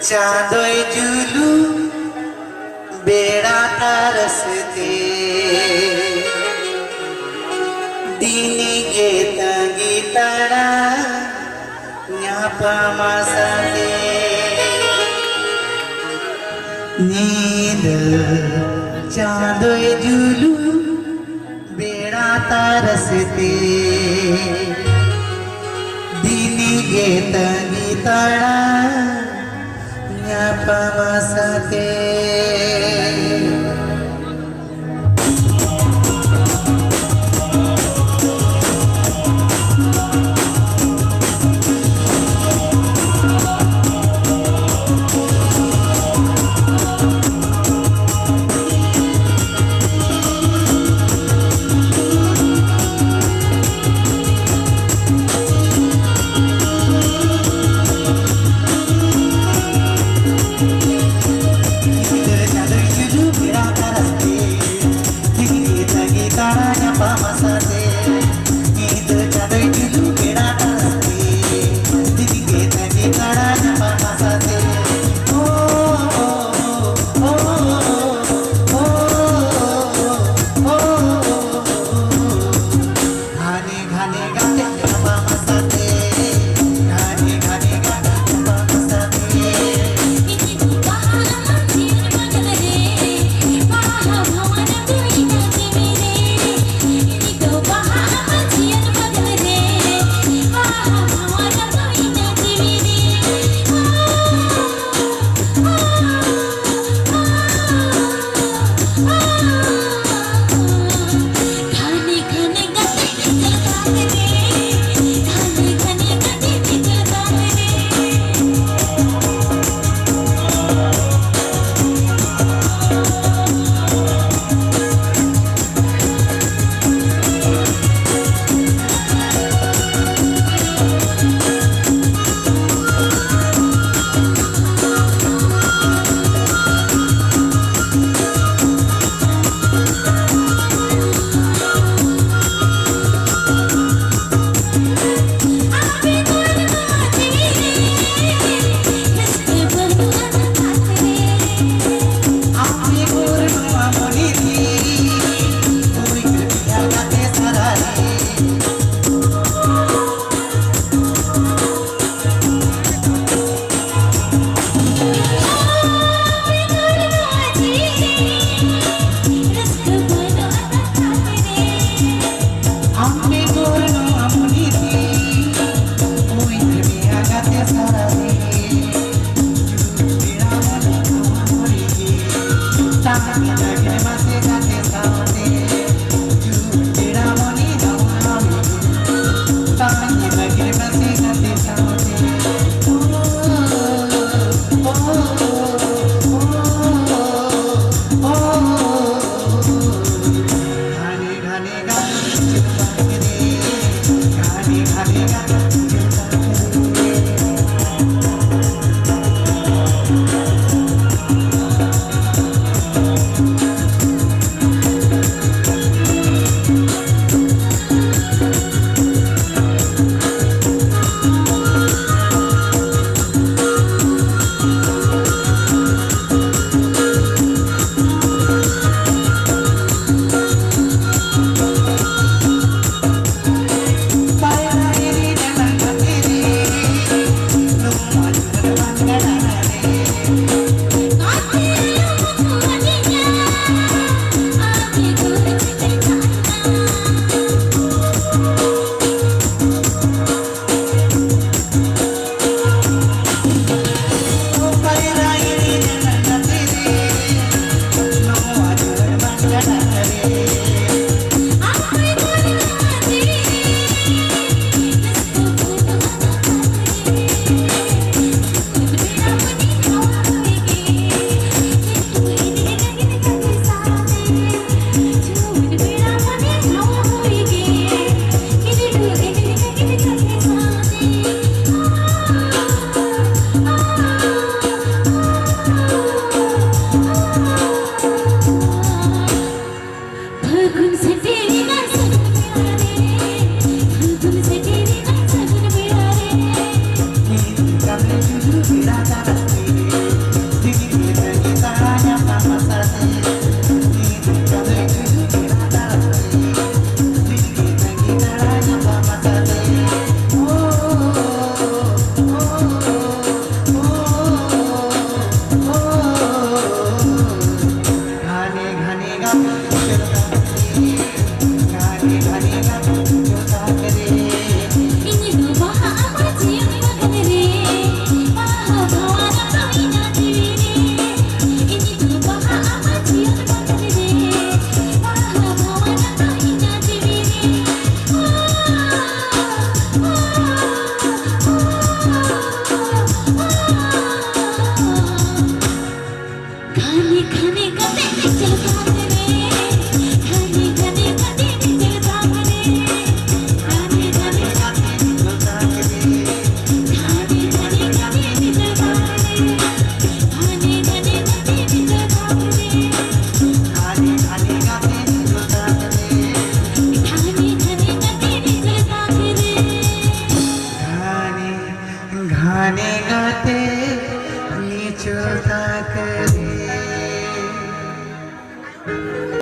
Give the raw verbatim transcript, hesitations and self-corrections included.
ᱪᱟᱸᱫᱚᱭ ᱡᱩᱞᱩᱜ ᱵᱮᱲᱟ ᱛᱟᱨᱟᱥ ᱛᱮ, ᱫᱤᱱ ᱜᱮ ᱛᱟᱺᱜᱤ ᱛᱟᱲᱟ ᱧᱟᱯᱟᱢ ᱟᱥᱟᱛᱮ᱾ ᱧᱤᱫᱟᱹ ᱪᱟᱸᱫᱚᱭ ᱡᱩᱞᱩᱜ ᱵᱮᱲᱟ ᱛᱟᱨᱟᱥ ᱛᱮ, ᱫᱤᱱ ᱜᱮ ᱛᱟᱺᱜᱤ ᱛᱟᱲᱟ ᱧᱟᱯᱟᱢ ᱟᱥᱟᱛᱮ᱾ ᱠᱷᱟᱱᱤ ᱠᱷᱟᱱᱤ ᱠᱟᱛᱮ ᱱᱤᱡᱮᱨ ᱥᱟᱛ ᱨᱮ, ᱠᱷᱟᱱᱤ ᱠᱷᱟᱱᱤ ᱠᱟᱛᱮ ᱱᱤᱡᱮᱨ ᱥᱟᱛ ᱨᱮ, ᱠᱷᱟᱱᱤ ᱠᱷᱟᱱᱤ ᱠᱟᱛᱮ ᱱᱤᱡᱮᱨ ᱥᱟᱛ ᱨᱮ, ᱠᱷᱟᱱᱤ ᱠᱷᱟᱱᱤ ᱠᱟᱛᱮ ᱱᱤᱡᱮᱨ ᱥᱟᱛ ᱨᱮ, ᱠᱷᱟᱱᱤ ᱠᱷᱟᱱᱤ ᱠᱟᱛᱮ ᱱᱤᱡᱮᱨ ᱥᱟᱛ ᱨᱮ, ᱠᱷᱟᱱᱤ ᱠᱷᱟᱱᱤ ᱠᱟᱛᱮ ᱱᱤᱡᱮᱨ ᱥᱟᱛ ᱨᱮ, ᱠᱷᱟᱱᱤ ᱠᱷᱟᱱᱤ ᱠᱟᱛᱮ ᱱᱤᱡᱮᱨ ᱥᱟᱛ ᱨᱮ, ᱠᱷᱟᱱᱤ ᱠᱷᱟᱱᱤ